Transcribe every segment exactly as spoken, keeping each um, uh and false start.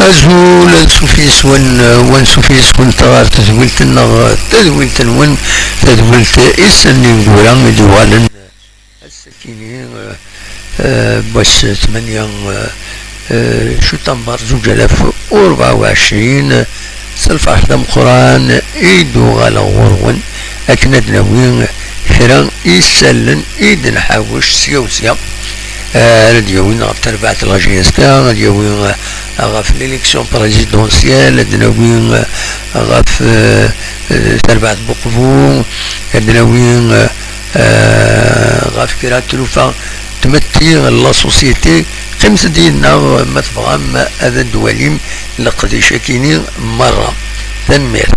Azul, ansuf yes-wen, wansuf yes-wen ɣer tedwilt-nneɣ, tadwilt-nwen, tadwilt is-nni n wura i d-yuɣalen ass-akini, eh, eh, n wass tmanya, eh, eh, cutamber zuǧ alaf u rebɛa u ɛecrin, s lferḥ d ameqqran i d-uɣaleɣ ɣur-wen akken ad d-nawi kra isallen i d-nḥawec sya u sya, eh, ara d-yawin ɣef terbaɛt n la J S K, ad d-yawi, eh, ɣef l'élection présidentielle, ad d-nawi, eh, ɣef, eh, eh, terbaɛt n Buqbu, ad d-nawi, eh, eh, ɣef kra n tlufa n tmetti n la société. Qqimet-d yid-neɣ ma tebɣam ad d-twalim leqdic-akini merra. Tanemmirt.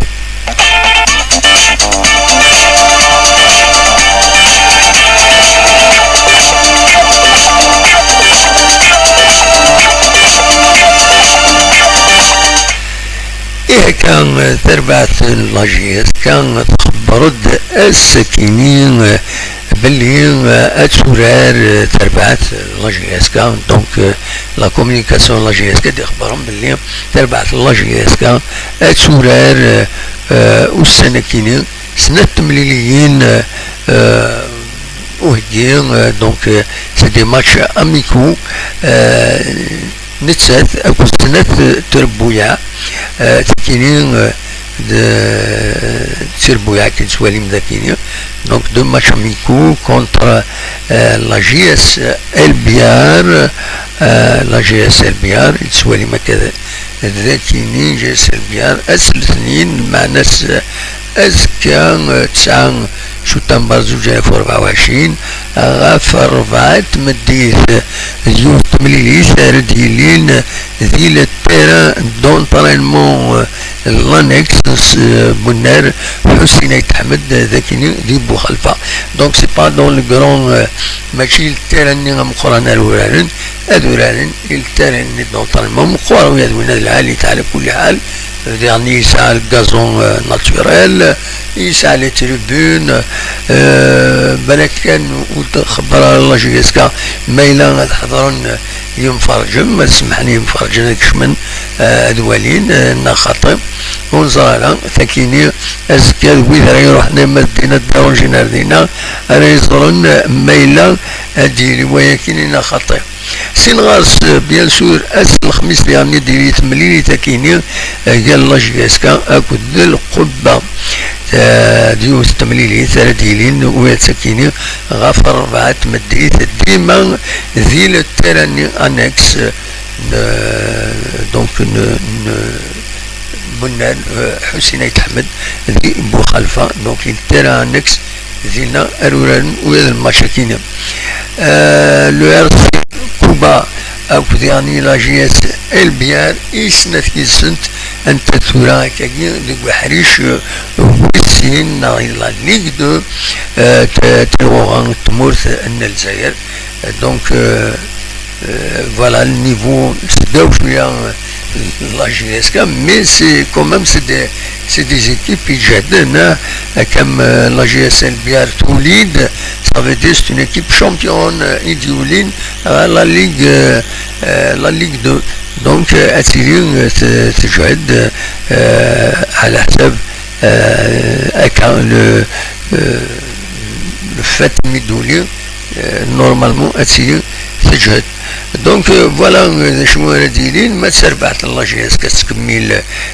Ihi akka, tarbaɛt n la J S K txebber-d ass-akini belli, eh, ad turar, eh, terbaɛt la J S K, donc, eh, la communication la J S K d-ixebbren belli terbaɛt la J S K ad turar, eh, eh, ussan-akini snat temliliyin, eh, eh, uheggi, eh, donc, eh, c'est des matchs amicaux, eh, nettat akked snat trebbuyaɛ, eh, tikini, eh, d trebbuyaɛ akken tettwalim dakini. Donc, deux matchs amicaux contre, eh, la J S L B R, eh, la J S L B R, i tettwalim akka dakini, J S L B R, ass n letnin, lmeɛna-s, eh, azekka, eh, tesɛa cutamber zuǧ alaf u rebɛa u ɛecrin, ɣef rebɛa n tmeddit, d yiwet temlilit ara d-yilin di le terrain d'entraînement, euh, l'annexe, euh, bunnar Ḥusin Ayt Ḥmed, euh, dakini di Buxalfa. Donc, c'est pas dans le grand, euh, mačči le terrain-nni ameqqran ara uraren, ad uraren le terrain-nni d'entraînement meqqar, wi ad win ad lɛali, ala kulli ḥal, diɣen yesɛa le gazon, euh, naturel, yesɛa les tribunes, euh, balak kan ur d-xebber ara la J S K ma yella ad ḥeḍren yimferǧen, ma semḥen yimferǧen ad kecmen, euh, ad walin, euh, neɣ xaṭi, ur neẓri ara. Takini azekka d wid ara iruḥen ama d dinna ad d-arunjin ar dinna ara yeẓren, euh, ma yella ad d-yili wayakini neɣ xaṭi. Sin ɣer-s, bien sûr, ass n lexmis diɣen i d-yili temlilit akini, eh, gar la J S K akked Lqubba. Eh, d yiwet n temlilit ara d-yilin, u ad takini ɣef rebɛa n tmeddit, dima di le terrain-nni annexe, eh, donc, n, n, bunnar, eh, Ḥusin Ayt Ḥmed di Buxalfa, donc, le terrain annexe dinna ara uraren ula d lmatch-akini. Eh, le R C Kuba akked diɣen la J S L B R i snat yid-sent anta tura akkagi deg uḥric, eh, wis sin neɣ la Ligue deux, eh, t-, tluɣa n tmurt n Lezzayer. Donc, eh, Euh, voilà, le niveau, c'est deux fois, euh, la J S K, mais c'est quand même, c'est des, c'est des équipes qui gênent, hein, comme, euh, la J S L B R Toulide, ça veut dire c'est une équipe championne, euh, Idioline, euh, la Ligue, euh, euh, la Ligue deux. Donc, euh, Atili, euh, c'est, c'est gênant, euh, à la Sèvres, euh, avec le, euh, le fait Midouli, euh, normalement, Atili, c'est gênant. Donc, euh, voilà, euh, d acu ara d-yilin, ma d tarbaɛt n la J S K tettkemmil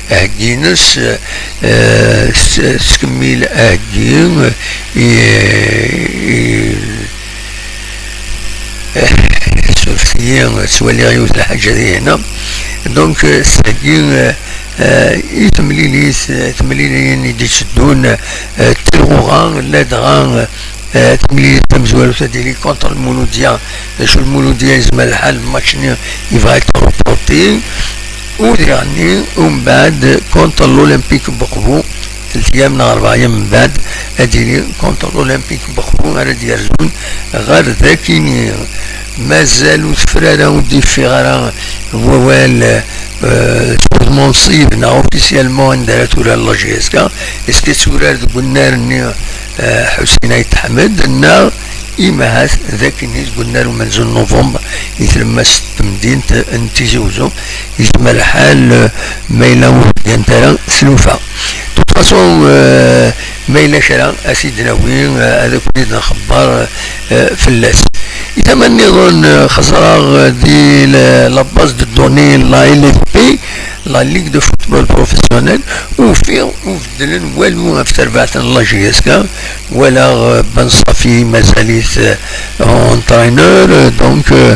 aheggi-ines, euh, s-, tettkemmil aheggi, euh, i, i, eh, surfet-iyi, ttwaliɣ yiwet n lḥaǧa di hna. Donc, euh, s-, aheggi, euh, euh, i temlilit, euh, temlilin i d-itteddun, euh, d talɣuɣa, ladɣa, euh, Eh, timlilit tamezwarut ad d-tili contre Lmuludiya. D acu, Lmuludiya yezmer lḥal match-nni yebɣa ad t-remporter. U diɣenni, umbeɛd contre l'Olympique Beqbu, telt ayyam neɣ rebɛa ayyam mbeɛd, ad d-tili contre l'Olympique Beqbu ara d-yerzun ɣer dakini. Mazal ur tefra ara, ur d-yeffiɣ ara wawal, eh, s wudem unṣib neɣ officiellement anda ara turar la J S K. Est-ce que tetturar deg unnar-nni, eh, Ḥusin Ayt Ḥmed, neɣ Imahat d akken i deg unnar umenzu n Nuvember i tlemmast n temdint n Tizi Uzzu, yezmer lḥal, eh, ma yella ur bdant ara tlufa. De toute façon, eh, ma yella kra, ad t-id-nawi, eh, ad akk-id-nxebber, eh, fell-as. I tama nniḍen, eh, xeẓreɣ, eh, di la, la base de données n la L F P, la Ligue de Football Professionnel, ufiɣ ur beddlen walu ɣef terbaɛt n la J S K, walaɣ, eh, Ben Safi mazal-it, eh, entraîneur, eh, donc, eh,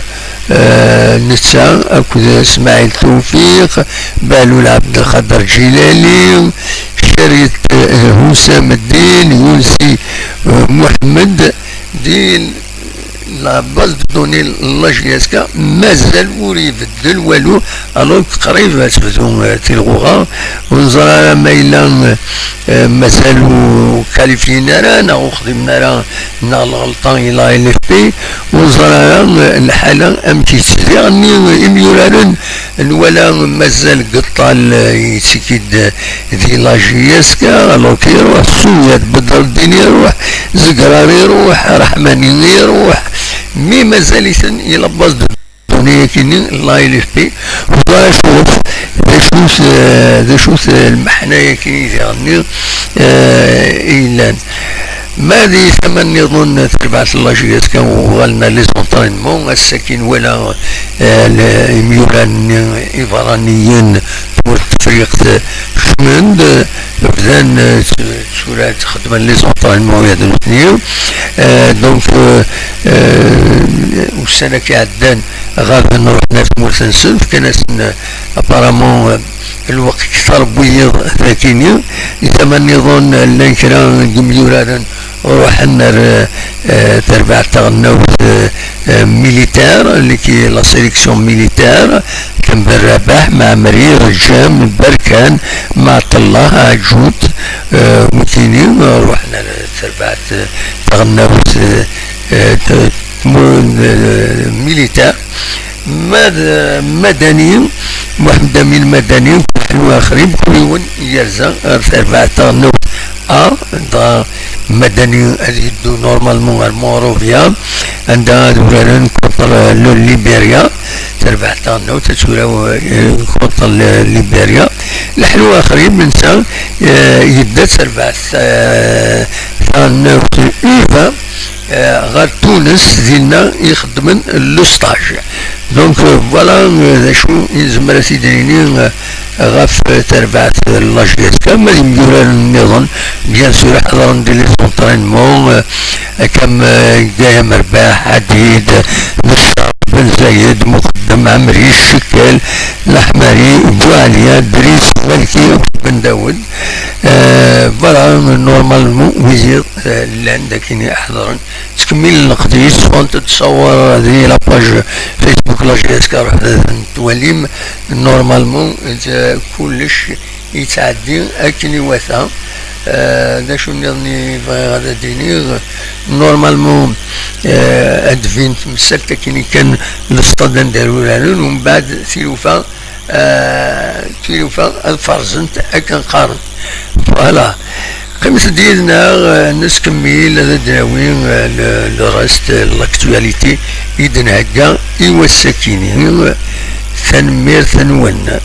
eh, netta akked Smaɛil Tewfiq, Behlul Abdelkader Djilali, Charit, eh, Houssam Eddine, Younsi, eh, Mohamed, di la base de données n la J S K, mazal ur ibeddel walu, alors que qrib ad tebdu, eh, tilɣuɣa. Ur neẓri ara ma yella, eh, mazal ur kalifyin ara, neɣ ur xdimen ara, neɣ lɣelṭa i la L F P. Ur neẓri ara, eh, lḥala amek yettdiɣ. Nni imyuraren nwala mazal geṭṭal, eh, yettiki-d, eh, di la J S K, alors que iruḥ Souyad Bedreddin, iruḥ Zegrar, iruḥ Raḥmani, iruḥ, mi mazal-iten i la base de données-agi-nni, la L F P, ur ẓriɣ acu, d acu-t, eh, d acu-t, eh, lmeḥna-agi i diɣ-nni, eh, i yellan. Ma di tama nniḍen, terbaɛt n la J S K uɣalen ar les entraînements, ass-agi nwala, eh, le-, imyuran-nni iberraniyen n tmurt n Tefriqt kecmen-d, bdan, eh, t-, tura ttxeddmen les entraînements ya d nutni. Eh, donc, eh, eh, ussan-agi iɛeddan ɣaben, ruḥen ar tmurt-nsen, fkan-asen, eh, apparemment, eh, lweqt kter n wiyiḍ dagini. Di tama nniḍen, llan kra n yimyuraren ruḥen ar, eh, terbaɛt taɣelnawt, eh, eh, militaire, اللي كي la sélection militaire, كان بالرباح مع مرير الجام بركان مع طلاه عجوت، eh, وكيني، eh, ruḥen ar terbaɛt, eh, taɣelnawt, eh, eh, t-, tmu-, eh, militaire. Mad-, Madani, Mohamed Amin Madani, ḥlu axrib, kul yiwen yerza ɣer terbaɛt taɣelnawt A, dɣa Madani ad yeddu normalement ar Monrovia, anda ad uraren contre le Liberia, terbaɛt taɣelnawt ad turaw, eh, contre le Liberia. Leḥlu axrib netta, eh, yedda d terbaɛt, eh, taɣelnawt U vingt, eh, ɣer Tunes, dinna i xeddmen le stage. Donc, eh, voilà, eh, d acu i nezmer ad t-id-nini, eh, ɣef, eh, terbaɛt, eh, n la J S K. Ma d imyuraren nniḍen, bien sûr, ḥeḍren di les entraînements, eh, comme, eh, Gayam Rbaḥ, Hadid, Nessa, Ben Zayed, Muqaddam, Amri, Cikkel, Laḥmari, Buɛliya, Dris, Malki, Ben Dawed. Eh, voilà, normalement, wiyiḍ, eh, llan d akken i ḥeḍren. Ttkemmilen leqdic, ffɣent-d ttṣawar di la page Facebook la J S K, ruḥet ad tent-twalim. Normalement, eh, kullec yettɛeddi akken iwata. Eh, d acu nniḍen i bɣiɣ ad d-iniɣ? Normalement, eh, ad d-tbin temsalt akken kan lestad anda ara uraren, umbeɛd tilufa, eh, tilufa ad ferẓent akken qqaren. Voilà. Qqimet-d yid-neɣ, eh, neskemmil ad d-nawi, eh, le, le reste, eh, l'actualité i d-nhegga i wass-akini. Tanemmirt-nwen.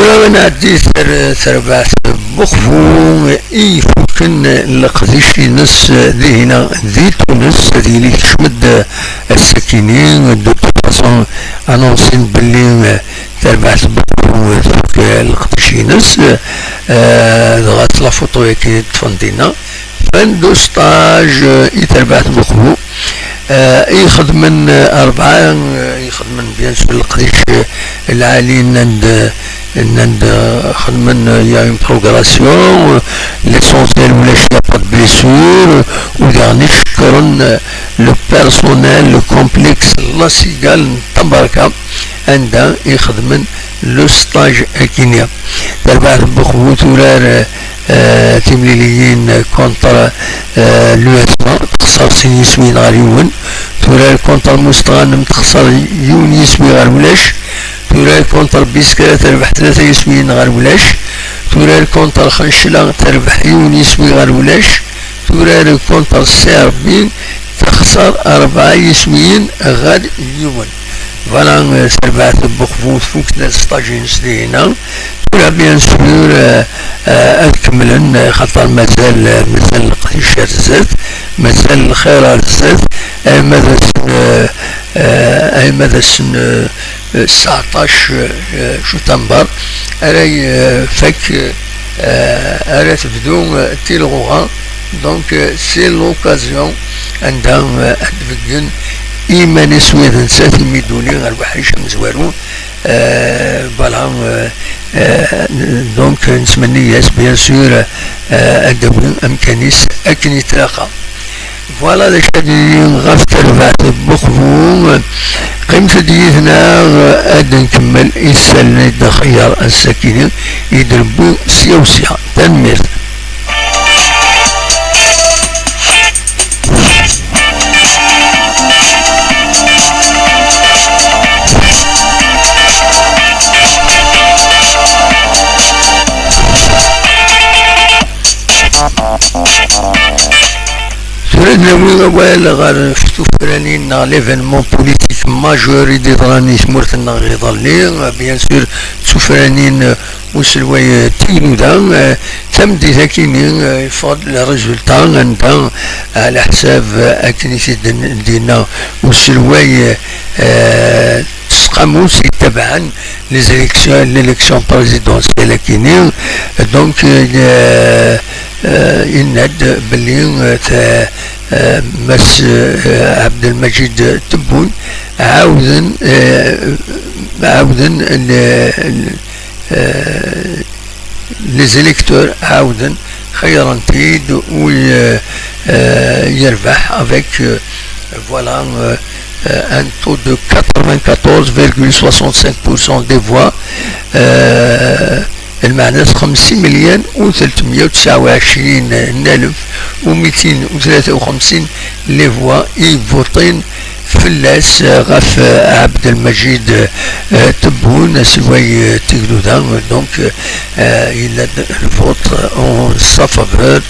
Tura ad nɛeddi tar-, tarbaɛt n Buxbu i ifuken leqdic-ines dihina di Tunes, ad yili tekcem-d ass-akini, de toute façon, annoncé-n belli tarbaɛt n Buxbu tfuk leqdic-ines, eh, dɣa la photo-yagi ṭṭfen dinna. Fin de stage, eh, i terbaɛt n Buxbu. Eh, i xedmen, eh, rebɛa, eh, i xedmen, bien sûr, leqdic, eh, lɛali, nnan-d, nnan-d, eh, xedmen, eh, il y a une progression, eh, l'essentiel, ulac, il y a pas de blessure, eh, u daɣen i cekkren, eh, le personnel, le complexe La Cigale n Tabarka, anda i xedmen le stage akini. Tarbaɛt n Buxbu turar, eh, timliliyin contre, eh, l'U S M A, texṣer sin yiswiyen ɣer yiwen. Turar contre Mustɣanem, texṣer yiwen yiswi ɣer ulac. Turar contre Biskra, terbeḥ tlata yiswiyen ɣer ulac. Turar contre Xencla, terbeḥ yiwen yiswi ɣer ulac. Turar contre Serbie, texṣer rebɛa yiswiyen ɣer yiwen. Voilà, eh, tarbaɛt n Buxbu tfuk stage-ines dihina. Tura, bien sûr, eh, eh, ad kemmlen, eh, xaṭer mazal, eh, mazal leqdic ar zdat, mazal lxir ar zdat, arma d ass n, eh, eh, arma d ass n, eh, eh, tseɛṭac, eh, jutamber, ara, eh, fak, eh, ara tebdu, eh, tilɣuɣa. Donc, eh, c'est l'occasion anda, eh, ad d-beggen iman-is wid n sat imi d-uli ɣer uḥric amezwaru. Eh, voilà, eh, eh, donc, nettmenni-as, bien sûr, eh, ad d-awi amkan-is akken yettlaqa. Voilà d acu ad yili ɣef terbaɛt n Buxbu. Qqimet-d yid-neɣ, ad nkemmel isallen i d-axeyyar ass-akini i d-newwi sya u sya. Tanemmirt. Tura ad nawi awal ɣer tufranin neɣ l'événement politique majeur i d-yeḍran i tmurt-nneɣ iḍelli. Bien sûr, d tufranin, eh, uselway, eh, Tigduda, eh, tameddit akini, eh, yeffeɣ-d le résultat anda, eh, ɛla ḥsab, eh, akken i t-id-, d-yenna uselway, eh, Tesqamus yettabaɛen les élections, l'élection présidentielle akini. Donc, euh, euh, yenna-d belli, euh, t-, euh, Mass, euh, Abdelmajid Tebboune ɛawden, euh, ɛawden le, le, euh, les électeurs ɛawden xeyyren-t-id u, euh, euh, yerbeḥ avec, euh, voilà, euh, euh, un taux de quatre-vingt-quatorze virgule soixante-cinq pour cent des voix, euh, lmeɛna xemsin melyun u tlatemya u tesɛa u ɛecrin n alef u mitin u tlata u xemsin les voix i votin fell-as, euh, ɣef, euh, Abdelmajid, euh, Tebboune, aselway, euh, Tigduda, donc, euh, il a le vote en sa faveur,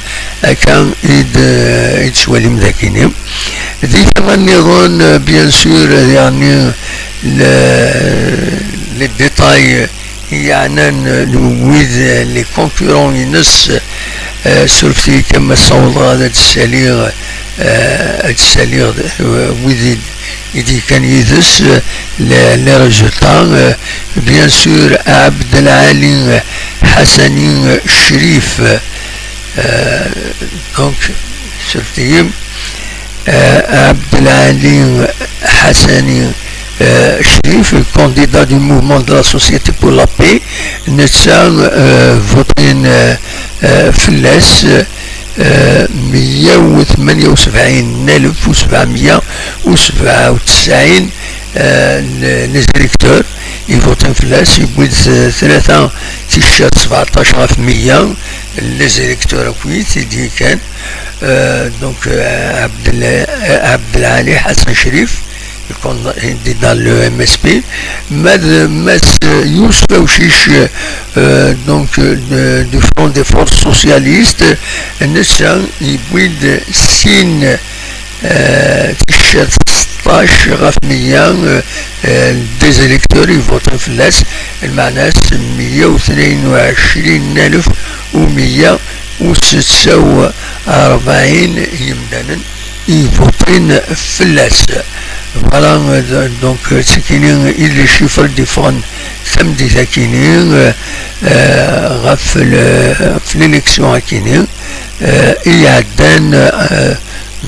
akka i d-, euh, i d-tettwalim dagini. Di tama nniḍen, euh, bien sûr, euh, yeɛni le, les détails, euh, yeɛnan, euh, wid, euh, les concurrents-ines, euh, surfet-iyi kan ma ssawḍeɣ ad d-ssaliɣ, euh, ad d-ssaliɣ, euh, wid i d-, i d-yekkan yid-s, euh, les, les résultats, euh, bien sûr, Abdelali, euh, Hassani, euh, Cherif, euh, donc, surfet-iyi. Euh, Abdelali Hassani, euh, Cherif, le candidat du mouvement de la société pour la paix, netta, euh, votin, euh, euh, fell-as, euh, meyya u tmenya u sebɛin alef u sebɛemya u sebɛa u tesɛin, euh, les électeurs i votin fell-as, yewwi-d, euh, tlata ticcert, sebɛeṭṭac ɣef meyya, les électeurs akk i d-yekkan. Euh, donc, euh, Abdel-, euh, Abdelali Hassan Cherif, le candidat de l'U M S P, Mad-, Mass Youssouf Aouchiche, euh, donc, euh, de, du Front des Forces Socialistes, netta yewwi-d sin, euh, ticcert, ɣef meyya, euh, euh, des électeurs i voten fell-as, lmeɛna-s meyya u tnayen u ɛecrin alef u meyya u setta u rebɛin yemdanen i voten fell-as. Voilà, euh, donc, euh, d tikini i d les chiffres d-yeffɣen tameddit akini, euh, euh, ɣef le-, ɣef l'élection akini, euh, i iɛeddan, euh,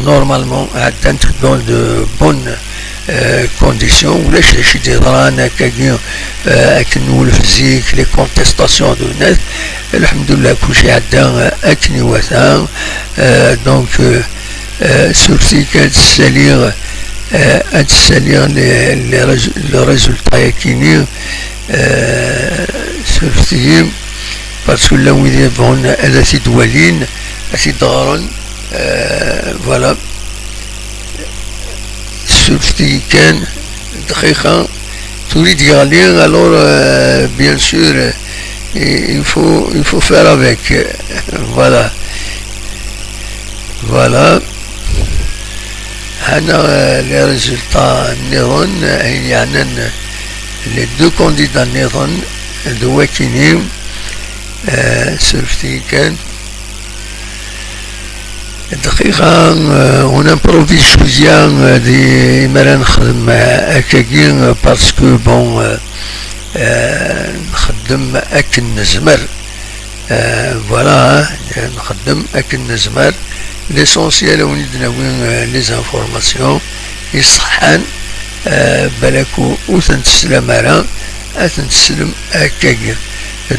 normalement, ɛeddant dans de bonnes, euh, conditions. Ulac d acu i d-yeḍran akkagi, euh, akken nwulef zik, les contestations d unat. Lḥemdullah, kulci iɛedda, euh, akken iwata. Euh, donc, euh, euh, surtout kan ad ssaliɣ, euh, ad ssaliɣ les, les résu-, le résultat yakini, euh, surtout parce que llan wid yebɣun ad t-id-walin, ad t-id-ɣren, euh, voilà. Surfti kan, dqiqa, tuli-d yeɣli, alors, euh, bien sûr, euh, il faut, il faut faire avec. Voilà. Voilà. Hana, euh, les résultats nniḍen, euh, ayen yeɛnan les deux candidats nniḍen, d wakini, euh, surfti kan. Dqiqa, euh, on improvise cwiya, euh, di mi ara nexdem, euh, akkagi, euh, parce que, bon, euh, euh, nxeddem akken nezmer. Euh, voilà, hein, nxeddem akken nezmer. L'essentiel, ad wen-id-nawi, euh, les informations iṣeḥḥan, euh, balak ur, ur tent-teslam ara, ad tent-teslem akkagi.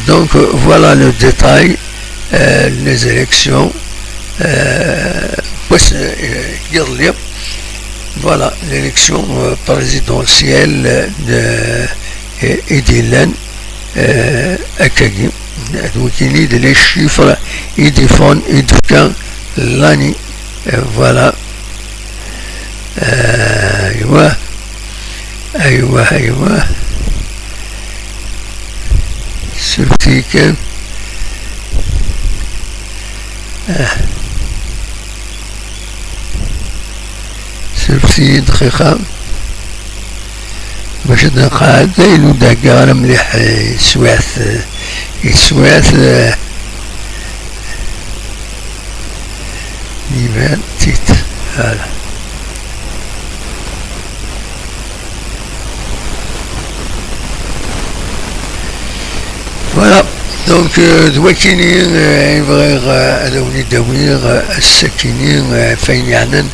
Donc, euh, voilà le détail, euh, les élections, euh, wass, euh, yiḍelli. Voilà, l'élection, euh, présidentielle de, euh, i d-yellan, euh, akkagi. D wikini d les chiffres i d-yeffɣen, i d-tefka l'ANI. Euh, voilà. Euh, aywa. Aywa, aywa. Surfti kan. Ah. Surfti dqiqa. Bac ad nqeɛɛed, ayen ur d-heggaɣ ara mliḥ, eh, i teswiɛt, eh, i teswiɛt, eh, iban titre. Voilà. Voilà. Donc, euh, d wakini, euh, i bɣiɣ, euh, ad awen-id-awiɣ, euh, ass-akini, euh, ɣef wayen yeɛnan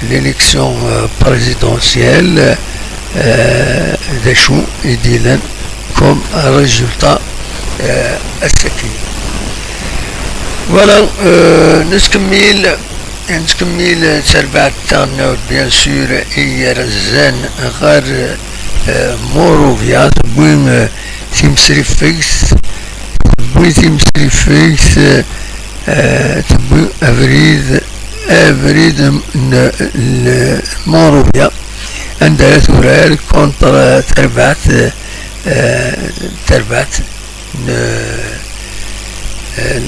l'élection, euh, présidentielle, euh, d acu i d-yellan comme résultat, euh, ass-akini. Voilà, euh, nettkemmil, nettkemmil, euh, d tarbaɛt taɣelnawt, bien sûr, i yerzan ɣer, euh, Monrovia, tewwi, euh, timesriffegt, tewwi timesriffegt, euh, tewwi abrid, abrid n, n, n Monrovia, anda ara turar contre tarbaɛt, euh, tarbaɛt n, euh,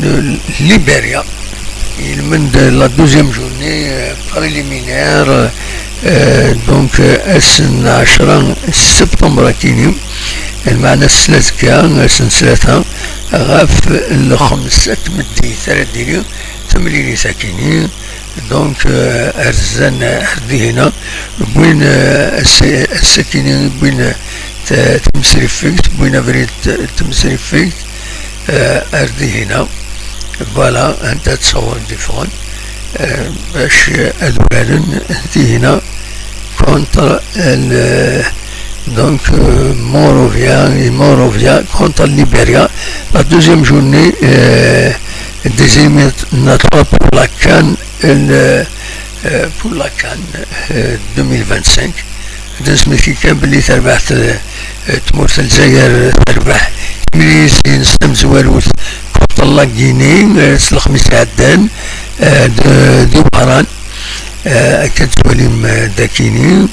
n Liberia. Ilmend la douzième journée, euh, préliminaire, euh, donc, euh, ass n ɛecra septembre akini, lmeɛna s tlazekka, ass n tlata, ɣef lxemsa n tmeddit ara d-tili temlilit akini. Donc, euh, rzan ar dihina, wwin, euh, ass-, ass-akini, wwin, euh, t-, timesriffegt, wwin abrid t-, timesriffegt, euh, ar dihina. Voilà, anta ttṣawren d-iffɣen, euh, bac, euh, ad uraren dihina contre, euh, le, donc, euh, Monrovia, et Monrovia contre Liberia. La deuxième journée, euh, des éliminatoires pour la CAN, euh, le, euh, pour la CAN, euh, deux mille vingt-cinq. Ad nesmekti kan belli tarbaɛt, euh, tmurt n Lezzayer terbeḥ timlilit-ines tamezwarut contre la Guinée, euh, s lexmis iɛeddan, euh, d, di Wehran, euh, akken tettwalim, euh, dakini.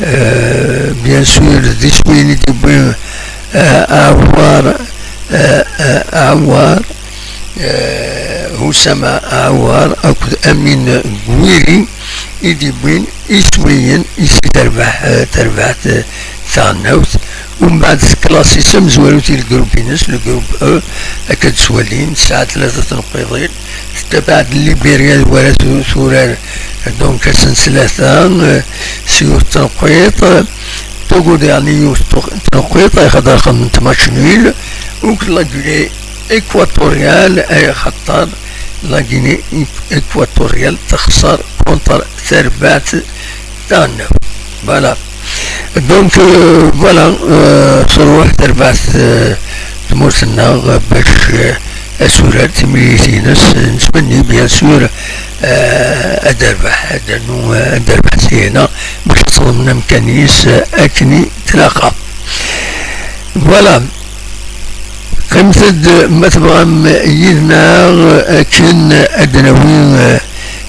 Euh, bien sûr, d iswi i d-yewwi, euh, Aouar, euh, euh, Aouar, eh, Usama Awar akked Amin Gwiri i d-yewwin iswiyen i si terbaḥ, eh, terbaɛt, eh, taɣelnawt. Umbeɛd teklasis amezwaru i lgrup-ines, le groupe E, akka d-ttwalin, tesɛa tlata tneqqiḍin, tettabaɛ-d Liberia war-a tu-, turar, donc ass n tlata, eh, s yiwet tneqqiḍt, Togo daɣen yiwet tneqqiḍt, axaṭer xedment match nul, akked la Guinée équatoriale, ay axaṭer la Guinée équatoriale texṣer contre terbaɛt taɣelnawt. Voilà. Donc, euh, voilà, euh, truḥ terbaɛt, euh, tmurt-nneɣ bac, euh, ad turar timlilit-ines. Nettmenni, bien sûr, euh, ad d-terbeḥ, ad d-ternu, euh, ad d-terbeḥ Syana, bac ad teḍmen amkan-is, euh, akken i tlaqqa. Voilà. Qqimet-d ma tebɣam yid-neɣ akken ad d-nawi, eh,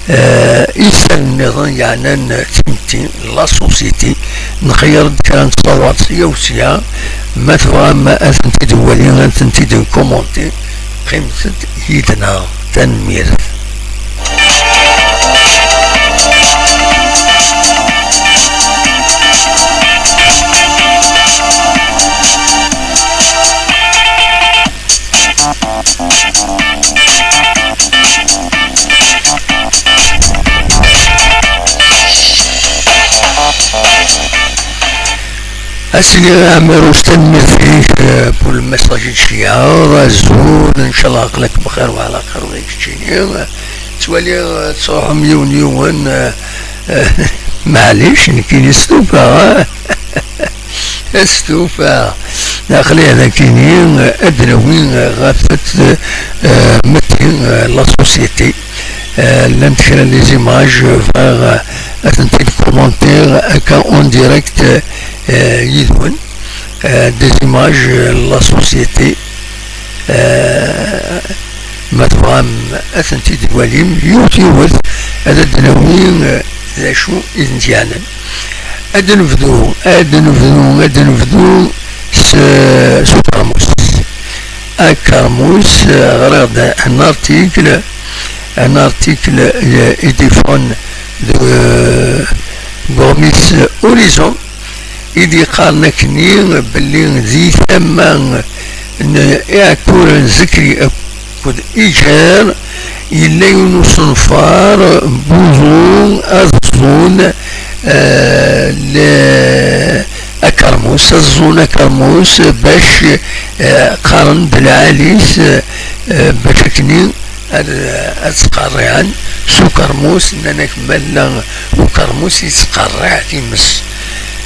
eh, isallen nniḍen yeɛnan timetti, la société. Nxeyyer-d kra n tṣawat sya u sya. Ma tebɣam ad tent-id-nwali, ad tent-id-nkumunti, qqimet-d yid-neɣ. Tanemmirt. Asli Ɛmiruc, tanemmirt-ik, eh, pour le message i d-tceyyɛeḍ. Azul, ncallah aql-ak bxir wa ɛla xir, ula d keččini. Ttwaliɣ, eh, tettruḥum yiwen yiwen, eh, eh, maɛlic, nekkini stufaɣ, eh. Stufaɣ. Aql-i ad akini, eh, ad d-nawi, eh, ɣef at, eh, metti, eh, la société. Eh, llant kra n les images, eh, bɣiɣ, eh, ad tent-id-commentiɣ akka en direct, eh, yid-wen. Eh, des images, eh, la société. Eh, ma tebɣam ad tent-id-twalim, yiwet yiwet, ad d-nawi, eh, d acu i tent-yeɛnan. Ad nebdu, ad nebdu, ad nebdu s, s ukermus. Akermus, eh, ɣriɣ-d un article, un article, eh, i d-iffɣen deg, eh, deg uɣmis Horizon, i d-yeqqaren akkenni belli di tama n Iɛekkuren Zekri akked Iǧer yella yiwen usenfar n wuẓu ad ẓẓun, eh, le-, akermus, ad ẓẓun akermus bac, eh, qqaren d lɛali-s, eh, bac akkenni ad, ad ttqerriɛen s ukermus, nnan-ak ma yella ukermus yettqerriɛ times,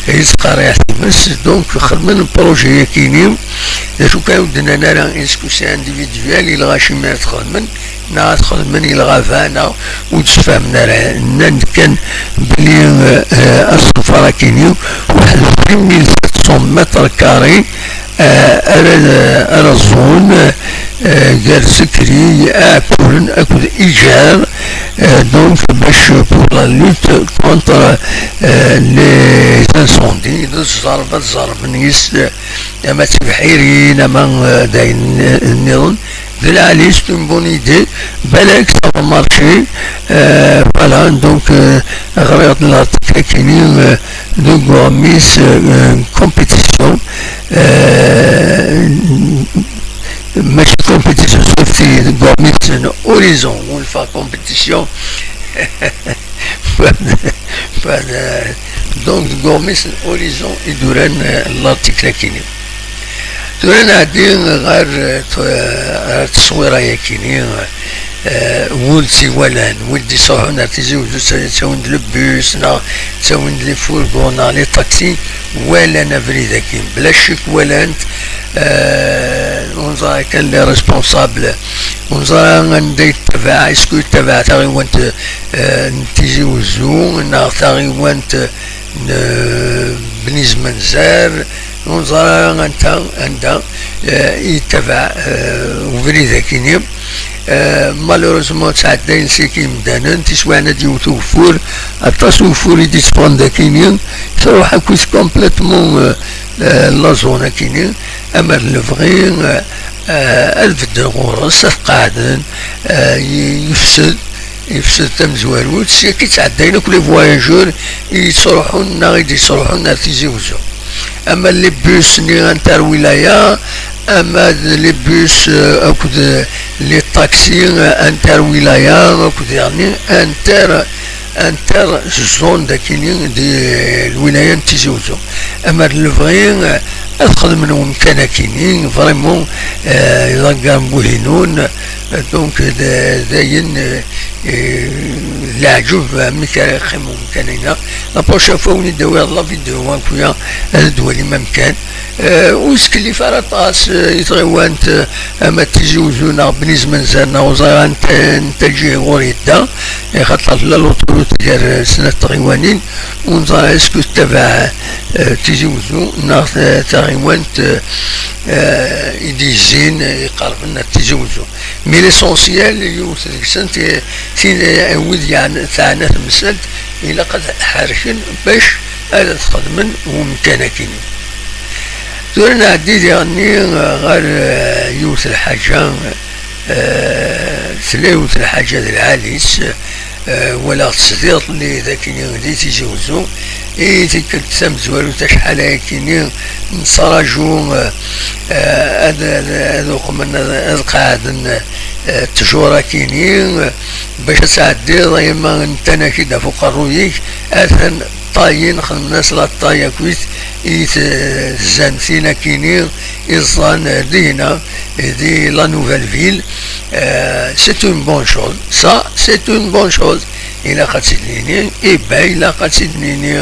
yettqerriɛ times, donc xedmen projet-akini, d acu kan ur d-nnan ara est-ce que c'est individuel, ilɣa acimi ara t-xedmen, neɣ ad t-xedmen ilɣa va, neɣ ur d-sfehmen ara, nnan-d kan belli, euh, asenfar-akini, waḥed u tmenyin sept cents mètres carrés, eh, ara, ara ẓẓun, eh, gar Zekri, Iɛekkuren akked Iǧer, eh, donc bac pour la lutte contre, eh, les incendies, d zzerb ad ẓerben yis, eh, ama d tibḥirin, ama, eh, d ayen, eh, nniḍen. D lɛali, c'est une bonne idée. Balak, ça va marcher. Eh, voilà, donc, eh, ɣriɣ-d l'article-akini, eh, deg uɣmis, eh, compétition. Eh, mačči compétition, sauf deg uɣmis n Horizon, ɣunfaɣ compétition. Fa-, fa-, donc, deg uɣmis n Horizon i d-uran, eh, l'article-akini. Tura nɛeddi ɣer, eh, t-, ɣer tteswira-yakini, eh, wid tt-iwalan, wid d-iṣuḥun ar Tizi Wezzu, tt-, ttawin-d le bus, neɣ ttawin-d les fourgons, neɣ les taxis, walan abrid-agi. Bla ccek walan-t, eh, ur neẓra kan les responsables, ur neẓra anda yettabaɛ, est-ce que yettabaɛ taɣiwant, eh, n Tizi Wezzu, neɣ taɣiwant, eh, n, eh, Bni Zmanzar, ur neẓra ara anta, anda, eh, i yettabaɛ, eh, ubrid-akini. Eh, malheureusement, ttɛeddayen seg yimdanen, tiswiɛin ad d-yewwet ugeffur, aṭas ugeffur i d-itteffɣen d akini, truḥ akkit complètement, eh, eh, la zone akini, ama d lebɣi, eh, eh, ad bedden ɣur-s, ad qeɛden, eh, y-, yefsed, yefsed tamezwarut, seg akka i ttɛeddayen akk les voyageurs i yettruḥun neɣ i d-yettruḥun ar Tizi Uzzu. Ama les bus-nni inter-wilaya, ama d les bus, eh, akked les taxis, eh, inter-wilaya, akked yeɛni inter, inter zone d akini di lwilaya n Tizi Uzzu. Ama d lebɣi, eh, ad xedmen wemkan akini, vraiment, eh, iḍegger n Buhinun, eh, donc d, d ayen, eh, eh, leɛǧeb, amek ara yeqqim wemkan-ina. La prochaine fois, win i d-awiɣ la vidéo akuya, ad d-walim amkan. Eh, ur yettkellif ara aṭas, eh, i tɣiwant, eh, ama d Tizi Uzzu neɣ Bni Zmenzer neɣ ur ẓriɣ anta, anta lǧiha ɣur yedda, eh, xaṭer tella l'autoroute gar, eh, snat tɣiwanin, ur neẓri est-ce que tettabaɛ, eh, Tizi Uzzu neɣ ta-, taɣiwant, eh, eh, i d-yezzin, eh, iqerben ar Tizi Uzzu. Mais l'essentiel, yiwet deg-sent, eh, tin, eh, wid yeɛna-, teɛna temsalt, ilaq ad ḥerken bac ad xedmen wemkan akini. Tura nɛeddi diɣenni ɣer, eh, yiwet lḥaǧa, eh, tella yiwet lḥaǧa d lɛali-s, eh, walaɣ-tt diḍelli d akini di Tizi Uzzu, i tikkelt tamezwarut acḥal ayakini nettraǧu, eh, eh, ad, ad, ad uqmen, ad, ad qeɛden, eh, ttjur akini, eh, bac ad tɛeddiḍ, ay ma ntan-ak-id ɣef uqerruy-ik, atan ṭṭayen, xedmen-as la taille akkit i t-, tzantin akini i ẓẓan dihna, di la nouvelle ville. Euh, c'est une bonne chose. Ça, c'est une bonne chose. Ilaq ad tt-id-nini, eh ben, ilaq ad tt-id-nini,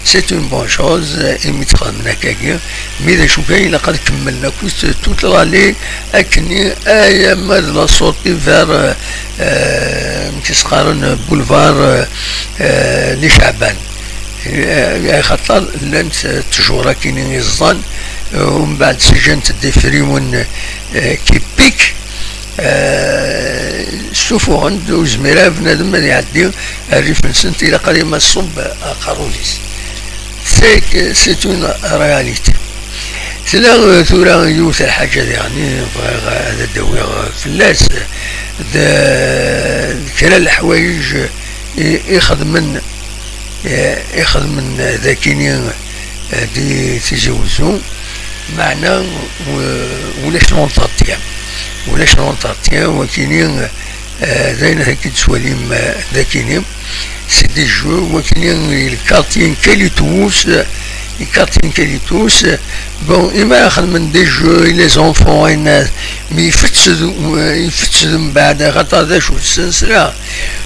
c'est une bonne chose, imi tt-xedmen akkagi. Mi d acu kan, ilaq ad kemmlen akkit toute l'allée, akken i, ay, ama d la sortie vers, euh, euh, amek i s-qqaren, boulevard, euh, euh, Li Ceɛban. Eh, axaṭer llant, eh, ttjur akkin i ẓẓan, eh, umbeɛd sǧant-d ifriwen, eh, qui piquent, eh, ssufuɣen-d, ur yezmir ara bnadem ad iɛeddi rrif-nsent, ilaq ad yemma ṣṣubb aqerruy-is. C'est que c'est une réalité. Tella, eh, tura yiwet lḥaǧa diɣen bɣiɣ ad d-awiɣ fell-as, d, d kra n leḥwayeǧ i, i xedmen eh, ixedmen dakini, eh, di Tizi Uzzu, meɛna, eh, ulac l'entretien. Ulac l'entretien, wakini, eh, d ayen akka i d-tettwalim, eh, dakini. C'est des jeux, wakini, le quartier n Kalitous, eh, le quartier n Kalitous, eh, bon, imi ara xedmen des jeux, les enfants, ayen, eh, mi ifetted, eh, ifetted mbeɛd, axaṭer d acu, d ssensla.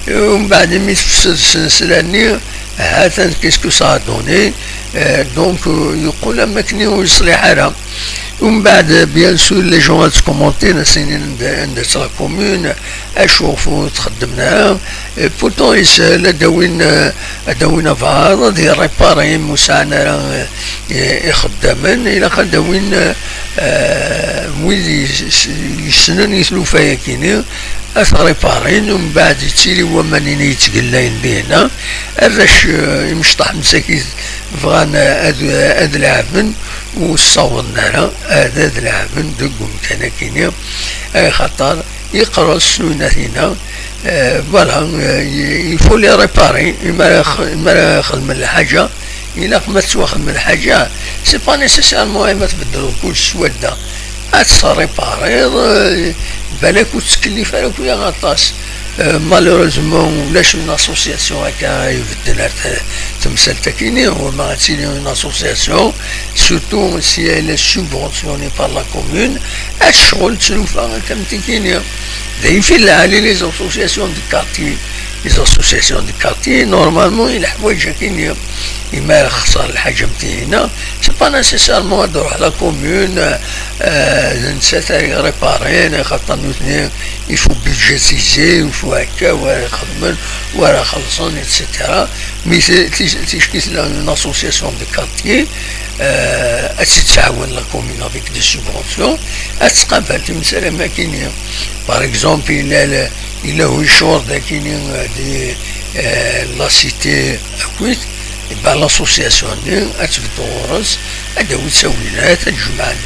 Umbeɛd imi tefsed ssensla-nni, ha-t-an qu'est-ce que ça a donné. Euh, donc, euh, yeqqel am akken ur yeṣliḥ ara. Umbeɛd, bien sûr, les gens ad commenter, ad s-inin anda, anda-tt la commune, acu ɣef ur txeddmen ara. Et pourtant, yeshel ad d-awin, euh, ad d-awin abaɛḍ, ad irripari, ma ur sɛan ara, euh, ixeddamen, ilaq ad d-awin, euh, wid yes-, yessnen i tlufa-yakini, ad t-riparin, umbeɛd yettili waman-nni yettgellayen dihna, arrac, eh, imecṭaḥ msakit bɣan ad, ad leɛben, ur ssawḍen ara ad, ad leɛben deg umkan-akini, axaṭer yeqres s uynatina, eh, voilà, eh, il faut les réparer, imi ara x-, imi ara xedmen lḥaǧa, ilaq ma tettwaxdem lḥaǧa, c'est pas nécessairement ay ma tbeddleḍ kullec s wadda. Ad tt-ripariḍ, eh, balak ur tettkellif ara akk-, aṭas. Eh, malheureusement, ulac une association akka ibedden ar t-, temsalt-akini, wama ad tili une association, surtout si elle est subventionnée par la commune, ad tecɣel tlufa akka am tikini. D ayen fi lɛali les associations de quartier. Les associations de quartier, normalement, i leḥwayeǧ akini. Imi ara xṣer lḥaǧa am tihina, c'est pas nécessairement ad ruḥ la commune, euh, d nettat ara iréparin, axaṭer nutni, il faut budgétiser, il faut akka, wa ara ixedmen, wa ara xellṣen, et cetera. Mais c'est, tic-, ticki tella une association de quartier, euh, ad tt-id-tɛawen la commune avec des subventions, ad tqabel timsal am akini. Par exemple, yella, yella icur d akini, euh, di, euh, la cité akkit, ben, l'association-nni ad tbeddu ɣur-s, ad d-tawi ttawilat, ad jemɛen,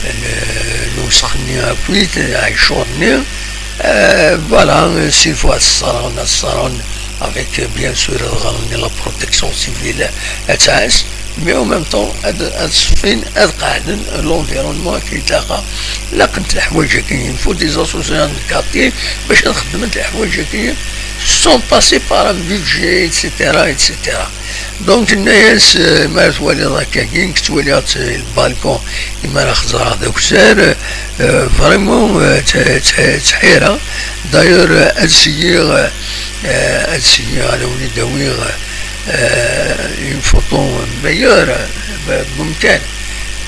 euh, le, le ussex-nni akkit, aɛiccur-nni. Euh, voilà, s'il faut ad ṣṣerɣen, ad ṣṣerɣen avec, bien sûr, ad ɣren i la protection civile, ad tɛass, mais en même temps ad, ad ṣeffin, ad qeɛden l'environnement akken ilaq. Laqent leḥwayeǧ-agi, il faut des associations de quartier bac ad xeddment leḥwayeǧ-agi, sans passer par un budget, et cetera, et cetera. Donc, tenna-yas, euh, ma twaliḍ akkagi, nekk ttwaliɣ-tt, euh, lbalkun, imi ara xẓreɣ d akessar, euh, vraiment, euh, tt-, tt-, ttḥireɣ. D'ailleurs, euh, ad syiɣ, euh, euh, ad syiɣ, ad awen-id-awiɣ, euh, une photo meilleure, euh, bumkan.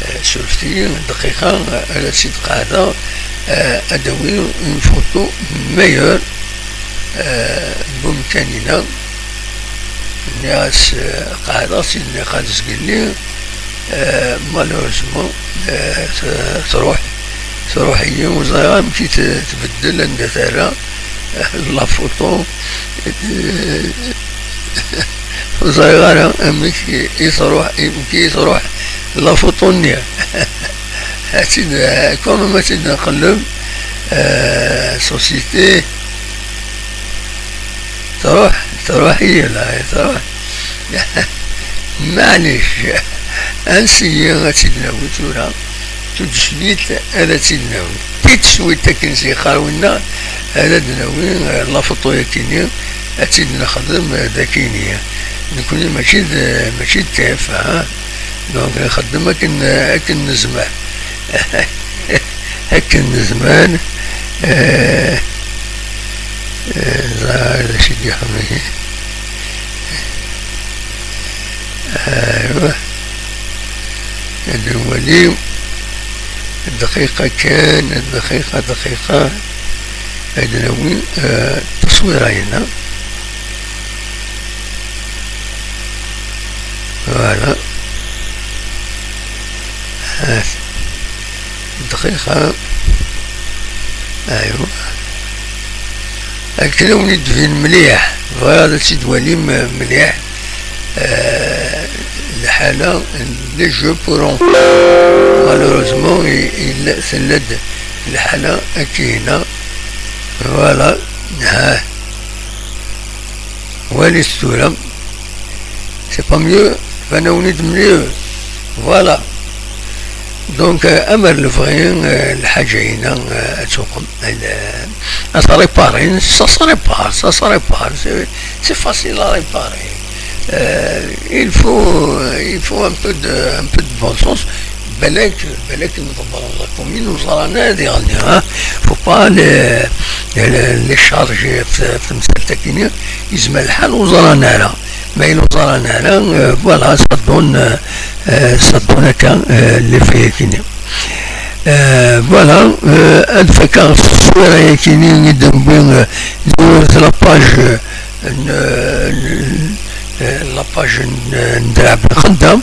Euh, surfet-iyi, dqiqa, euh, ad tt-id-qeɛdeɣ, euh, ad awiɣ une photo meilleure, euh, bumkan-ina. Nniɣ-as, eh, qeɛdeɣ-tt-id, nniɣ-as zgelli, eh, malheureusement, eh, t-, truḥ, truḥ-iyi, ur ẓriɣ amek i t-, tbeddel, anda terra, eh, la photo, eh, ur ẓriɣ ara amek i truḥ, amek i truḥ la photo-nni. Ad tt-id, quand même, ad tt-id-nqelleb, eh, société. Truḥ, truḥ-iyi, la, truḥ. Maɛlic, ansi ad tt-id-nawi tura? Tout de suite ad tt-id-nawi. Tout de suite akken s-yeqqar winna, ad d-nawi, eh, la photo-yakini, ad tt-id-nexdem, eh, d akini. Nekni mačči d, mačči d taf, ha? Donc nxeddem akken, akken nezmer. Akken nezmer, eh, eh, ẓer d acu i d-yuḥwaǧ. Aywa. Ad nwali. Dqiqa kan, dqiqa, dqiqa. Ad nawi, eh, ttaṣwira-ina. Voilà. Ha-t. Dqiqa. Aywa. Akken ad wen-d-tbin mliḥ. Bɣiɣ ad tt-id-twalim, eh, mliḥ. Eh, lḥala, les jeux pour enfants. Malheureusement, i-, yella, tella-d lḥala akkina. Voilà. Ha. Walit tura. C'est pas mieux, banawnit mieux. Voilà. Donc, euh, amer lebɣi, euh, lḥaǧa-ina, euh, ad tuqem, euh, ad t-réparer, ça se répare, ça se répare, c'est, c'est facile à réparer. Euh, il faut, il faut un peu de, un peu de bon sens. Balak, balak, nḍebber la commune, ur ẓran ara ad iɣenni, hein. Faut pas les, les, les charger في, في المسألة كيني. يزمى الحال وزران على. Mais ils ont un, euh, voilà, ça donne, euh, euh, ça donne quand, euh, l'effet yakini. Euh, voilà, euh, ad fakeɣ s tteswira yakini i d-newwi, euh, la page, euh, n, euh, la page n, n Draɛ Ben Xeddam,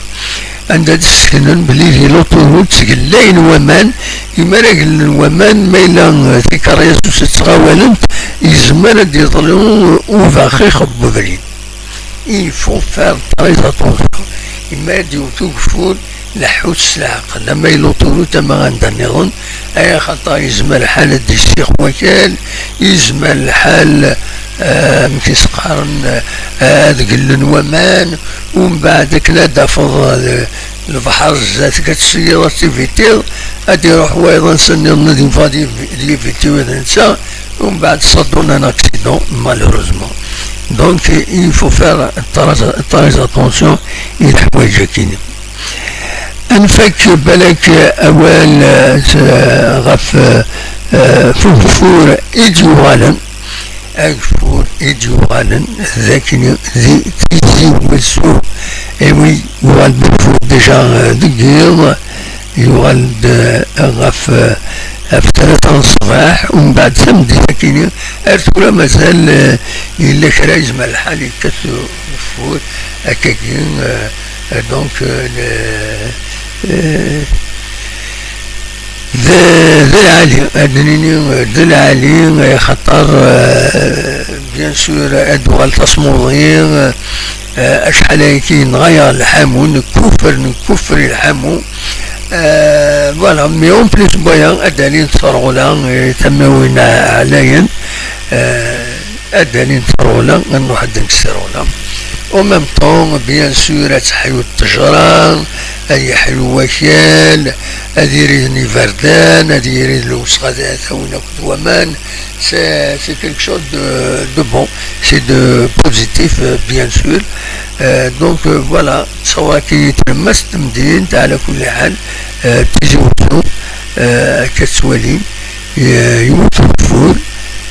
anda d-sseknen belli di l'autoroute ttgellayen waman, imi ara gellen waman, ma yella, euh, tikerrias ur ttɣawalent, yezmer ad d-yeḍlu ubaxix n ubrid. Il faut faire très attention. Imi ara d-yewwet ugeffur, leḥḥut s leɛqel. Ama i l'autoroute, ama anda nniḍen, ay axaṭer yezmer lḥal ad d-yessix wakal, yezmer lḥal, eh, amek i s-qqaren, eh, ad gellen waman, umbeɛd akken ad d-tafeḍ, eh, lebḥer zdat-k, ad tesseggiḍ, ad tivitiḍ, ad d-iruḥ wayeḍ ansa nniḍen ad yeffeɣ ad yiviti ula d netta, umbeɛd ça donne un accident, malheureusement. Donc, il faut faire très, très attention i leḥwayeǧ-akini. Ad nfak balak awal, eh, s-, ɣef, eh, eh, ugeffur i d-yuɣalen. Ageffur i d-yuɣalen d akken di Tizi Wezzu, eh oui, yuɣal-d ugeffur déjà, eh, deg yiḍ, yuɣal-d, eh, ɣef, eh, ɣef tlata n ṣṣbeḥ, umbeɛd tameddit akini, ar tura mazal, eh, yella kra, yezmer lḥal yekkat ugeffur akkagi, eh, eh, donc, eh, le, eh, d, d lɛali, ad d-nini, eh, d lɛali, eh, xaṭer, eh, bien sûr, ad d-tuɣal tasmuḍi, eh, eh, acḥal ayagi yenɣa-yaɣ lḥamu, nekkufer, nekkufer i lḥamu, Euh, voilà, mais en plus, moyen, ad d-alin s rɣula, eh, tamawin ɛlayen, eh, ad d-alin s rɣula, ad nruḥ ad d-nekkes rɣula. En même temps, bien sûr, ad teḥyu ttejra, ad yeḥyu wakal, ad irid iberdan, ad irid lewsex, ad tawin akk d waman, c'est, c'est quelque chose de, de bon, c'est de positif, euh, bien sûr. Euh, donc, euh, voilà, تصورك يتلمس تمدين على كل حال. آه، تيزي وتو، آه، كتوالي، آه، يوت وفور،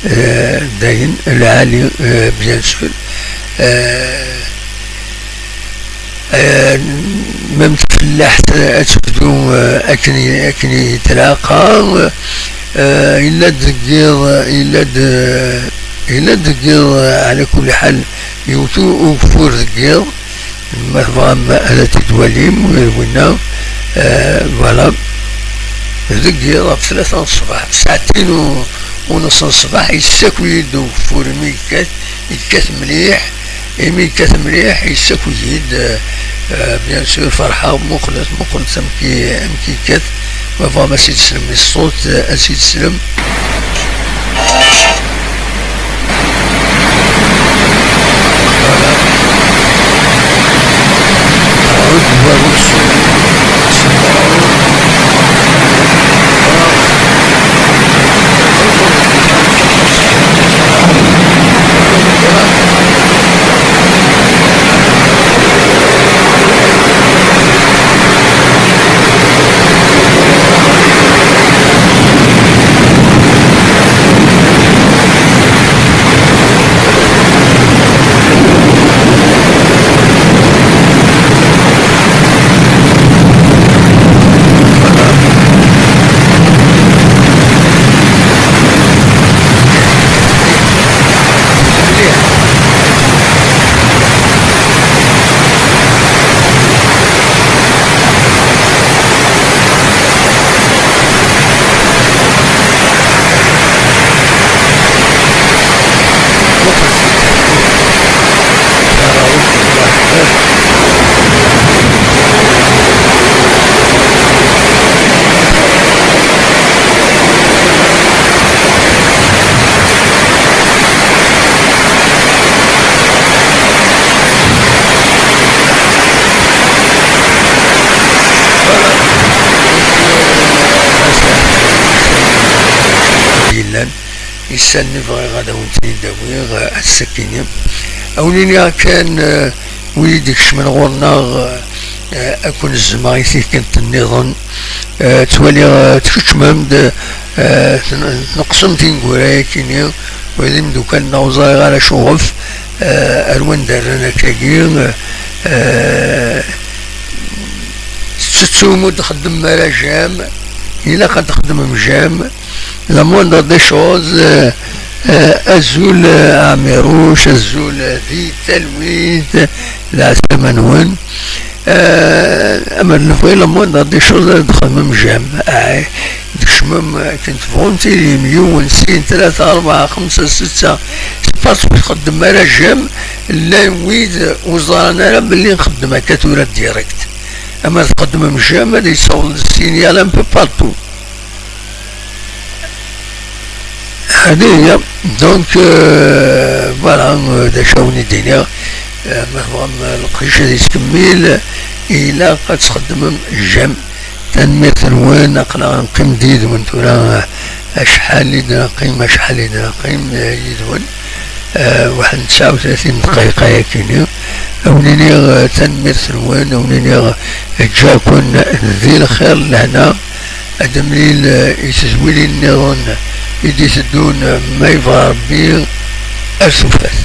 آه، داين العالي، آه، bien sûr. آه، آه، même تفلاح ت-، تبدو، آه، أكني، أكني تلاقى، آه، إلا دقيض، إلا د-، إلا دقيض، آه، على كل حال يوتو وفور دقيض. ما تبغام هذا تدواليم ويروينا. آه، voilà. دقيض في ثلاثة الصباح، ساعتين و-، ونص الصباح يساكو يدو فور ميكات، يكات مليح. إيمي كتمليح يساكو-يد، آه، آه، bien sûr فرحة مقلت، مقلت أمكي، أمكي كت. ما فهم أسي تسلم الصوت، آه، أسي تسلم. Yellan. Issan-nni bɣiɣ ad awen-ten-id-awiɣ, eh, ass-akini. Awen-iniɣ kan, eh, wid ikecmen ɣur-neɣ, eh, eh, ad ken-zzmeɣ i tikkelt nniḍen. Eh, ttwaliɣ, eh, tkecmem-d, eh, tn-, tneqsem tineggura-yakini, wa d imeddukal-nneɣ ur ẓriɣ ara acuɣef, eh, ar wanda rran akkagi, eh, tettettum ur d-txeddmem ara jam, ilaq ad txeddmem jam. La moindre des choses, euh, euh, azul, euh, Ɛmiruc, azul, euh, di talwit, leɛslama-nwen. Euh, amer nebɣi la moindre des choses, ad txedmem jam. Ay, tkecmem akken tebɣum tilim, yiwen, sin, tlata, rebɛa, xemsa, setta, c'est parce que txeddmem ara jam, llan wid ur ẓran ara belli nxeddem akka tura direct. Amer txeddmem jam, ad yessaweḍ le signal un peu partout. Hadi hiya. Donc, euh, voilà, euh, d acu awen i d-iniɣ, euh, ma tebɣam, euh, leqdic ad yettkemmil, ilaq ad txeddmem jam. Tanemmirt-nwen, aql-aɣ neqqim d yid-wen tura, euh, acḥal i d-neqqim, acḥal i d-neqqim, euh, yid-wen. Euh, waḥed n tesɛa u tlatin dqiqa yakini. Awen-iniɣ, euh, tanemmirt-nwen, awen-iniɣ, euh, ǧǧa-ken di lxir, lehna. Ad nemlil, eh, i tezwilin nniḍen i d-iteddun, ma yebɣa Rebbi, ar tufat.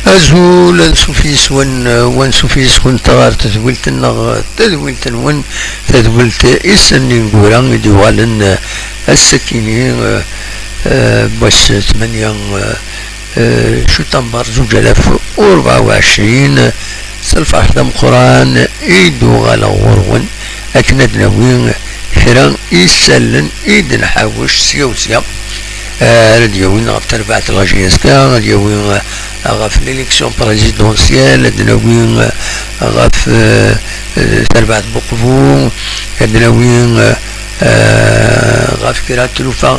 Azul, ansuf yes-wen, wansuf yes-went ɣer tedwilt-nneɣ, tadwilt-nwen, tadwilt is n ineggura i d-yuɣalen, eh, ass-akini, eh, eh, n wass tmanya, eh, eh, cutamber zuǧ alaf u rebɛa u ɛecrin, s lferḥ d ameqqran i d-uɣaleɣ ɣur-wen akken ad d-nawi kra isallen i d-nḥawec sya u sya. Eh, ad d-yawin ɣef terbaɛt n la J S K, ad d-yawi, eh, ɣef l'élection présidentielle, ad d-nawi, eh, ɣef, eh, eh, terbaɛt n Buqbu, ad d-nawi, eh, eh, ɣef kra n tlufa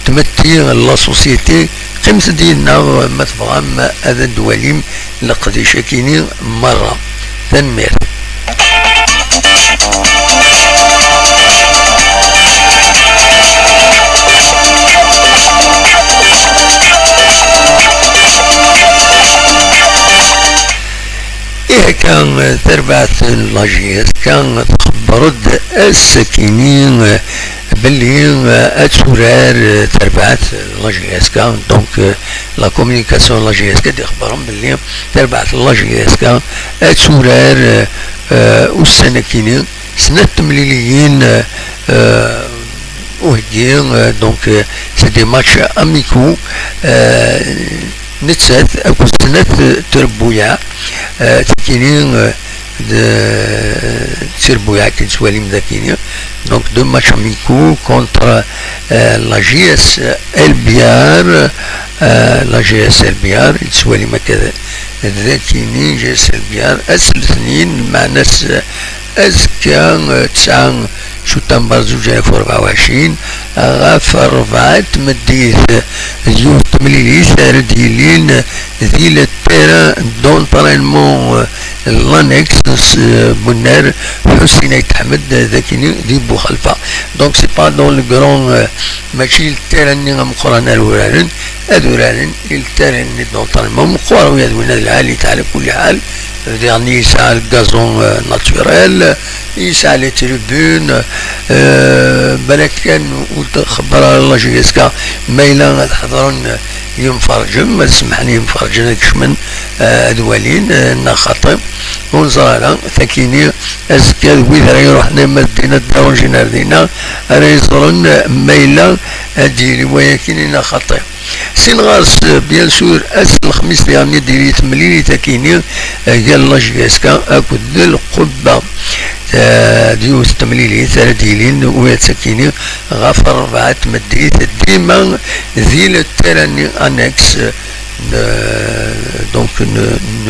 tmetti n la société. Qqimet-d yid-neɣ ma tebɣam ad d-twalim leqdic-akini merra. Tanemmirt. Ihi akka, tarbaɛt n la J S K txebber-d ass-akini belli, eh, ad turar, eh, terbaɛt n la J S K, donc, eh, la communication n la J S K d-ixebbren belli terbaɛt n la J S K ad turar, eh, eh, ussan-akini snat temliliyin, eh, eh, uheggi, eh, donc, eh, c'est des matchs amicaux, eh, nettat akked snat trebbuyaɛ, eh, tikini, eh, d tirbuyaɛ akken tettwalim dakini. Donc, deux matchs amicaux contre, euh, la J S L B R, euh, la J S L B R, i tettwalim akka dakini, J S L B R, ass n letnin, lmeɛna-s azekka, euh, tesɛa Cutamber zuǧ alaf u rebɛa u ɛecrin, ɣef rebɛa n tmeddit, d yiwet n temlilit ara d-yilin di le terrain d'entraînement, euh, l'annexe, s, euh, bunnar Ḥusin Ayt Ḥmed, euh, dakini di Buxalfa. Donc, c'est pas dans le grand, euh, mačči le terrain-nni ameqqran ara uraren, ad uraren le terrain-nni d'entraînement meqqar, wi ad win ad lɛali, ɛla kulli ḥal, diɣen yesɛa le gazon, euh, naturel, yesɛa les tribunes, euh, balak kan ur txebber ara la J S K, ma yella ad ḥeḍren yimferǧen, ad semḥen yimferǧen ad kecmen, euh, ad walin, euh, neɣ xaṭi, ur neẓri ara, takini azekka d wid ara iruḥen ama d dinna ad d-arunjin ar dinna, ara yeẓren, euh, ma yella ad d-yili wayakini neɣ xaṭi. Sin ɣer-s, bien sûr, ass n lexmis diɣen i d-yili temlilit-akini, eh, gar la J S K akked Lqubba. Eh, d yiwet n temlilit ara d-yilin, u ad takini ɣef rebɛa n tmeddit, dima di le terrain-nni annexe, eh, donc, n, n,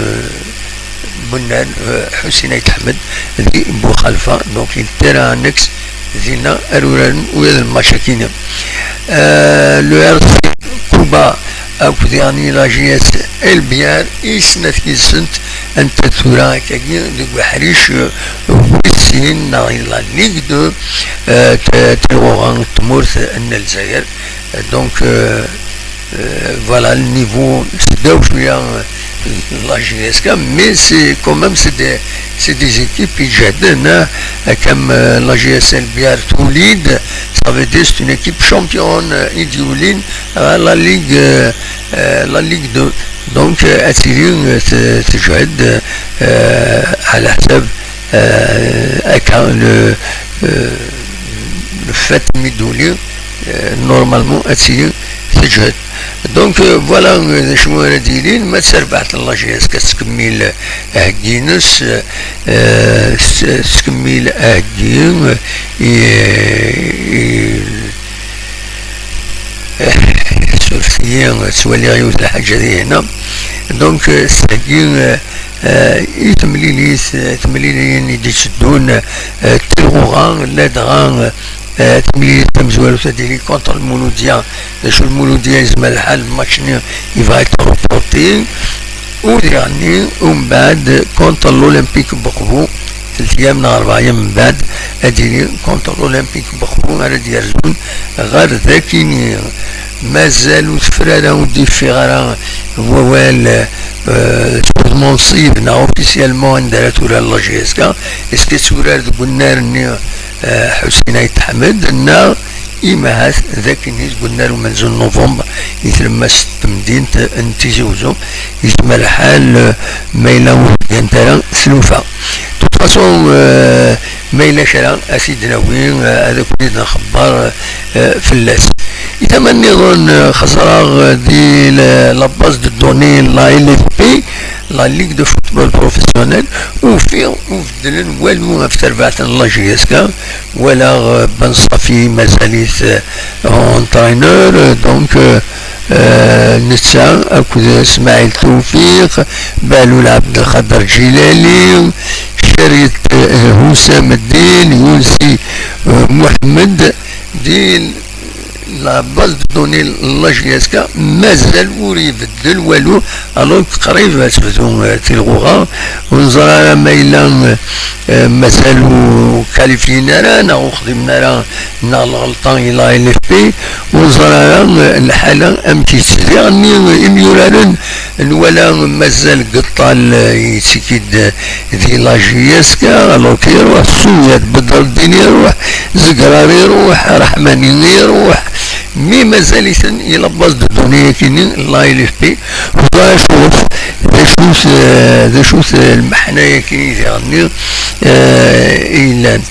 bunnar, euh, Ḥusin Ayt Ḥmed di Buxalfa, donc il terrain annexe dinna ara uraren ula d lmatch-akini. Euh, le R C Kuba akked diɣen la J S L B R i snat yid-sent anta tura akkagi deg uḥric, euh, wis sin neɣ la Ligue deux, euh, t-, tilɣuɣa n tmurt n Lezzayer. Donc, euh, Euh, voilà, le niveau, c'est deux fois, euh, la J S K, mais c'est quand même, c'est des, c'est des équipes qui gênent, hein, comme, euh, la J S L B R Toulid, ça veut dire c'est une équipe championne, euh, Idioulin, euh, la Ligue, euh, euh, la Ligue deux. Donc, euh, Atili, euh, c'est, c'est gêne, euh, à la sève, euh, avec, hein, le, euh, le fait, Midouli, euh, normalement, Atili, c'est gêne. Donc, euh, voilà, euh, d acu ara d-yilin, ma d tarbaɛt n la J S K tettkemmil aheggi-ines, euh, s-, tettkemmil aheggi, euh, i, i, eh, surfet-iyi, ttwaliɣ yiwet n lḥaǧa dihina. Donc, euh, s-, aheggi, euh, euh, i temlilit, euh, temliliyin i d-itteddun, euh, tilɣuɣa, ladɣa, euh, Eh, timlilit tamezwarut ad d-tili contre Lmuludiya. D acu, Lmuludiya yezmer lḥal match-nni yebɣa ad t-reporti. U diɣenni, umbeɛd contre l'Olympique Buqbu, telt ayyam neɣ rebɛa ayyam mbeɛd, ad d-tili contre l'Olympique Buqbu ara d-yerzun ɣer dakini. Mazal ur tefra ara, ur d-yeffiɣ ara wawal, eh, s udmansib neɣ officiellement anda ara turar la J S K. Est-ce que turar deg unnar-nni eh, Ḥusin Ayt Ḥmed, neɣ imahat d akken i deg unnar umenzu n novembre i tlemmast n temdint n Tizi Uzzu, yezmer lḥal, eh, ma yella ur gant ara tlufa. De toute façon, eh, ma yella kra, ad t-id-nawi, eh, ad akent-id-nxebber, eh, fell-as. I tama nniḍen, eh, xeẓreɣ, eh, di la, la base de données n la L F P, La Ligue de Football Professionnel, ufiɣ ur beddlen walu ɣef terbaɛt n la J S K, walaɣ, euh, Ben Safi mazal-it, euh, entraîneur, euh, donc, euh, euh, netta akked Smaɛil Tewfiq, Balul Abdelkader Djilali, Charit, euh, Houssam Eddin, Younsi, euh, Mohamed, di la base de données n la J S K, mazal ur ibeddel walu, alors que qrib ad tebdu, euh, tilɣuɣa. Ur neẓri ara ma yella, euh, mazal ur kalifyin ara, neɣ ur xdimen ara, neɣ lɣelṭa i la L F P. Ur neẓri ara, euh, lḥala amek yettdiɣ. Nni imyuraren nwala mazal deg ṭṭal, euh, yettiki-d, euh, di la J S K, alors que iruḥ Suyat Bedreddin, iruḥ Zegrar, iruḥ Raḥmani, iruḥ, mi mazal-iten i la base de données-agi-nni, la L F P. Ur ẓriɣ acu, d acu-t, d acu-t lmeḥna-agi i diɣ-nni, eh, i yellan.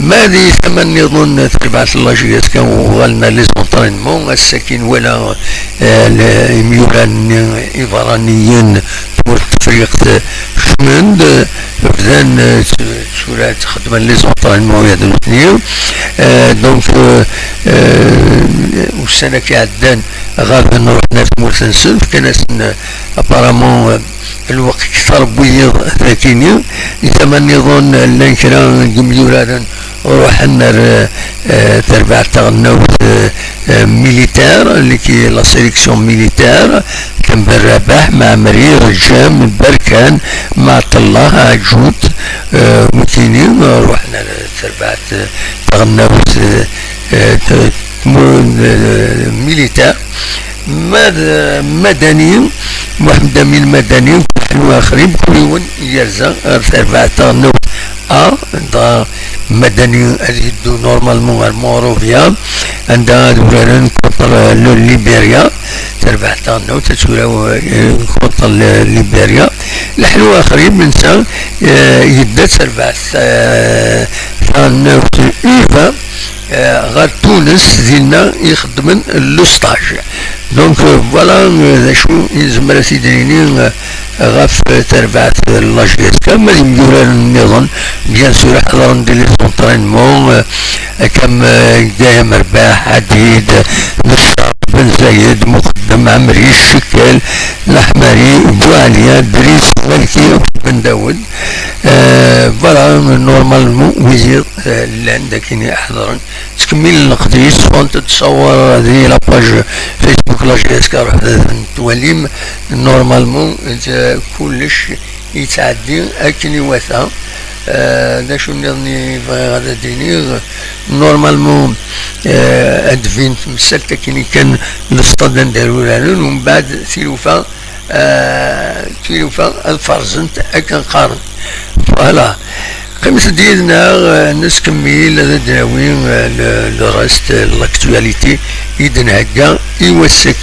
Ma di tama nniḍen, terbaɛt n la J S K uɣalen ar les entraînements, ass-agi nwala, eh, l-, imyuran-nni iberraniyen n tmurt n Tefriqt kecmen-d, bdan, eh, t-, tura ttxeddmen les entraînements ya d nutni. Eh, donc, eh, eh, ussan-agi iɛeddan ɣaben, ruḥen ar tmurt-nsen, fkan-asen, eh, apparemment, eh, lweqt kter n wiyiḍ dagini. Di tama nniḍen, eh, llan kra n yimyuraren ruḥen ar, eh, eh, terbaɛt taɣelnawt, eh, eh, militaire, اللي كي la sélection militaire, كان بالرباح مع مرير الجام بركان مع طلاه عجوت، eh, wikini, eh, ruḥen ar terbaɛt, eh, taɣelnawt, eh, eh, t-, tmu-, eh, militaire. Mad-, Madani, Mohamed Amin Madani, ḥlu axrib, kul yiwen yerza ɣer terbaɛt taɣelnawt A, dɣa Madani ad yeddu normalement ɣer Monrovia, anda ad uraren contre le Liberia, terbaɛt taɣelnawt ad turaw, eh, contre le Liberia. Leḥlu axrib netta, eh, yedda terbaɛt, eh, taɣelnawt U vingt, eh, ɣer Tunes, dinna i xeddmen le stage. Donc, eh, voilà, eh, d acu i nezmer ad t-id-nini, eh, ɣef, eh, terbaɛt n la J S K. Ma d imyuraren nniḍen, bien sûr, ḥeḍren di les entraînements, eh, comme, eh, Gaya Merbaḥ, Hadid, Neccab, Ben Zayed, Muqeddem, Ɛemri, Cikkel, Laḥmari, Buɛli, Dris, Malki, Ben Dawed. Eh, voilà, normalement, wiyiḍ, eh, llan dagini ḥeḍren. Ttkemmilen leqdic, sɣent ttṣawar di la page Facebook la J S K, ruḥ ad twalim. Normalement, eh, kullec yettɛeddi akken iwata. Eh, d acu nniḍen i bɣiɣ ad d-iniɣ? Normalement, eh, ad d-tbin temsalt akken kan le stade anda ara uraren, umbeɛd tilufa, eh, tilufa ad ferẓent akken qqaren. Voilà. Qqimet-d yid-neɣ, eh, nettkemmil ad d-nawi, eh, le, le reste, eh, l'actualité i d-nhegga i wass-agi.